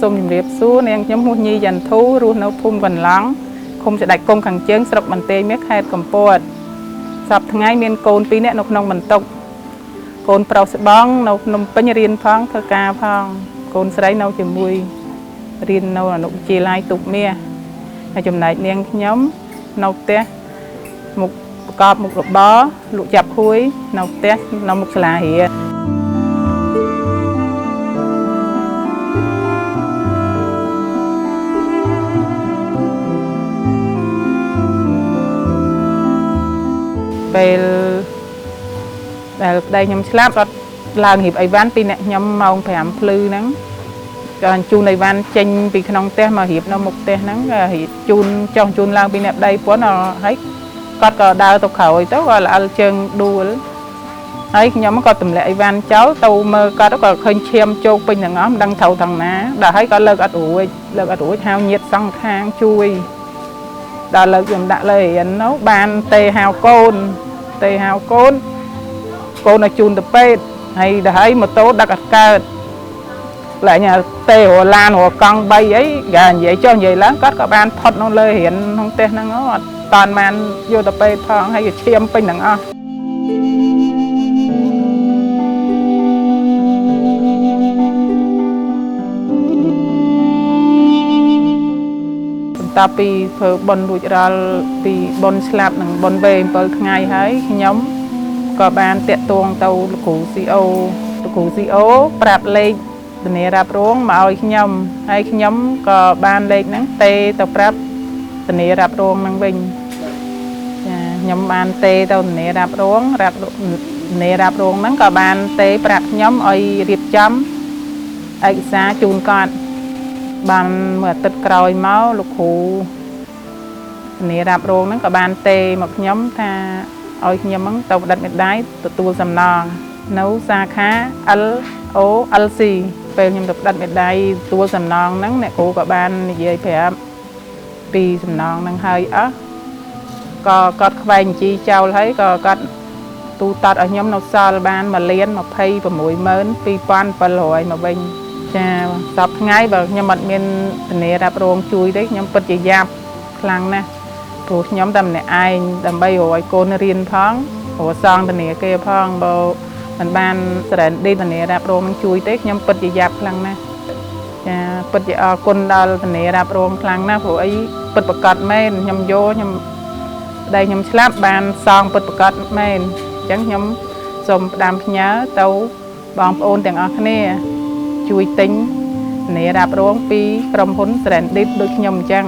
សូមជម្រាបសួរនាងខ្ញុំឈ្មោះញីចន្ទធូរស់នៅភូមិកន្លង់ឃុំស្ដេចគង់ខាងជើងស្រុកបន្ទាយមាសខេត្តកំពតសប្តាហ៍ថ្ងៃមានកូន2នាក់នៅក្នុងបន្ទុកកូនប្រុសស្បងនៅភ្នំពេញរៀនផងធ្វើការផងកូនស្រីនៅជាមួយរៀននៅអនុវិទ្យាល័យទូកមាសហើយចំណែកនាងខ្ញុំនៅផ្ទះមុខប្រកបមុខរបរលក់ចាប់ហួយនៅផ្ទះនៅមុខសាលារៀនពេលដែលប្តីខ្ញុំឆ្លាប់គាត់ឡើងរៀបអីវ៉ាន់ពីអ្នកខ្ញុំម៉ោង5ភ្លឺហ្នឹងក៏ជូនអីវ៉ាន់ចេញពីក្នុងផ្ទះមករៀបនៅមុខផ្ទះហ្នឹងក៏រៀបជូនចុះជូនឡើងពីអ្នកប្តីប៉ុនហើយគាត់ក៏ដើរទៅក្រោយទៅក៏ល្អិលជើងដួលហើយខ្ញុំក៏ទម្លាក់អីវ៉ាន់ចោលទៅមើលគាត់ក៏ឃើញឈាមជោកពេញទាំងអស់មិនដឹងត្រូវทางណាដល់ហើយក៏លើកអត់រួចលើកអត់រួចហៅញាតសងខាងជួយដល់លើកខ្ញុំដាក់លើរៀននោះបានទេហៅកូនទេហៅកូនកូនឲ្យជូនទៅពេទ្យហើយដល់ហើយម៉ូតូដឹកអត់កើតឡើងទេរឡានរកង់3អីគេនិយាយចុះនិយាយឡើងគាត់ក៏បានផុតនៅលើរៀនក្នុងផ្ទះហ្នឹងអត់តាន់បានយកទៅពេទ្យផងហើយក៏ឈាមពេញទាំងអស់បន្ទាប់ពីធ្វើបុណ្យរួចរាល់ពីបុណ្យស្លាប់និងបុណ្យវេ7ថ្ងៃហើយខ្ញុំក៏បានតាក់ទងទៅលោកគ្រូ CO លោកគ្រូ CO ប្រាប់លេខធានារ៉ាប់រងមកឲ្យខ្ញុំហើយខ្ញុំក៏បានលេខហ្នឹងទេទៅប្រាប់ធានារ៉ាប់រងហ្នឹងវិញចាខ្ញុំបានទេទៅធានារ៉ាប់រងធានារ៉ាប់រងហ្នឹងក៏បានទេប្រាប់ខ្ញុំឲ្យរៀបចំឯកសារជូនគាត់បានមួយអាទិត្យក្រោយមកលោកគ្រូធានារ៉ាប់រងហ្នឹងក៏បានទេមកខ្ញុំថាឲ្យខ្ញុំហ្នឹងទៅផ្ដិតមេដាយទទួលសំណងនៅសាខា LOLC ពេលខ្ញុំទៅផ្ដិតមេដាយទទួលសំណងហ្នឹងអ្នកគ្រូក៏បាននិយាយប្រាប់ពីសំណងហ្នឹងហើយអស់ក៏គាត់ខ្វែងជីចោលហើយក៏គាត់ទូទាត់ឲ្យខ្ញុំនៅសល់បាន1,262,700មកវិញចាសប្តាហ៍ថ្ងៃបើខ្ញុំអត់មានធានារ៉ាប់រងជួយទេខ្ញុំពិតជាយ៉ាប់ខ្លាំងណាស់ព្រោះខ្ញុំតែម្នាក់ឯងដើម្បីរកឲ្យកូនរៀនផងរកសងធនាគារផងបើមិនបានសរេនឌីធានារ៉ាប់រងនឹងជួយទេខ្ញុំពិតជាយ៉ាប់ខ្លាំងណាស់ចាពិតជាអរគុណដល់ធានារ៉ាប់រងខ្លាំងណាស់ព្រោះអីពិតប្រកបមែនខ្ញុំយកខ្ញុំប្តីខ្ញុំឆ្លាប់បានសងពិតប្រកបមែនអញ្ចឹងខ្ញុំសូមផ្ដាំផ្ញើទៅបងប្អូនទាំងអស់គ្នាជួយទិញធានារ៉ាប់រងពីក្រុមហ៊ុនសរេនឌីតដូចខ្ញុំអញ្ចឹង